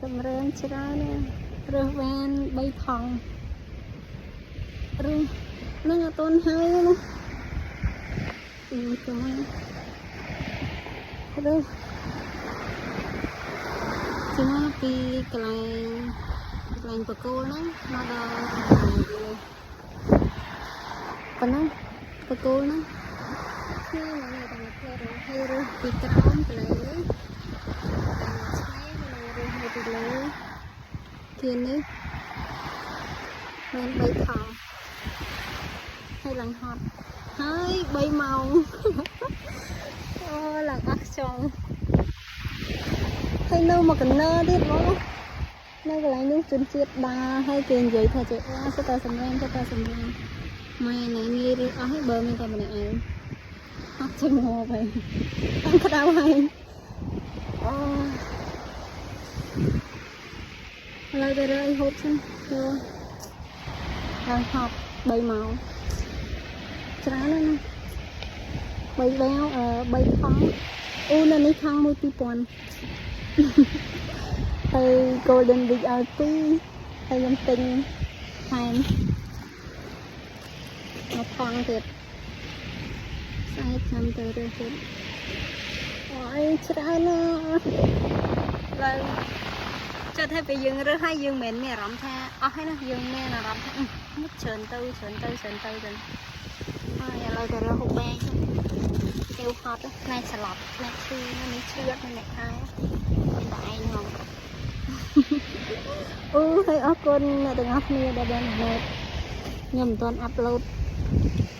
សម្រាមច្រើនណាស់រើសបាន3ថង់រើសនឹងអត់ទាន់ហើយណាអឺចាំរើសចាំពីកន្លែងកន្លែងបកគោលហ្នឹងមកដល់កន្លែងនេះប៉ុណ្ណឹងបកគោលហ្នឹងឆ្ងាយមកនេះតែមកផ្លែរើសហើយរើសពីក្រោមកន្លែងនេះតែមកឆ្ងាយហើយនឹងរើសនៅពីលើគៀននេះមាន3ថង់ហើយឡើងហត់ហើយ3ម៉ោង អូឡើងអស់ខ្យល់ហើយនៅមកកណើទៀតបងនៅកន្លែងនោះជនជាតិដើរហើយគេនិយាយថាចេះអូសុទ្ធតែសម្រាមសុទ្ធតែសម្រាមម៉ែណែងាយរើសអស់ហើយបើមានតែម្នាក់ឯងអត់ចេញងាប់ហើយអត់ក្តៅហើយអូឥឡូវទៅរើអីហូបសិនចូលឡើងហត់3ម៉ោងច្រើនណាស់ណា3បាវអឺ3ថង់អូនៅនេះថង់មួយ2000ហើយ Golden Week ឲ្យ2ហើយខ្ញុំទិញថែមមួយថង់ទៀតស្អែកចាំទៅរើសទៀតអូយច្រើនណាស់ឡើងចិត្តឲ្យពេលយើងរើសហើយយើងមិនមែនមានអារម្មណ៍ថាអស់ហើយណាយើងមានអារម្មណ៍ថាអឺមុខច្រើនទៅច្រើនទៅច្រើនទៅចឹងហើយឥឡូវទៅរើសហូបបាយទៅគេហត់ផ្នែកស្លាប់ផ្នែកឈឺនេះឈឺអត់មានអ្នកថែមានតែឯងហ្មង អូហើយអរគុណអ្នកទាំងអស់គ្នាដែលបាន vote ខ្ញុំមិនទាន់ upload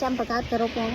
ចាំបង្កើតក្រុមហ្មង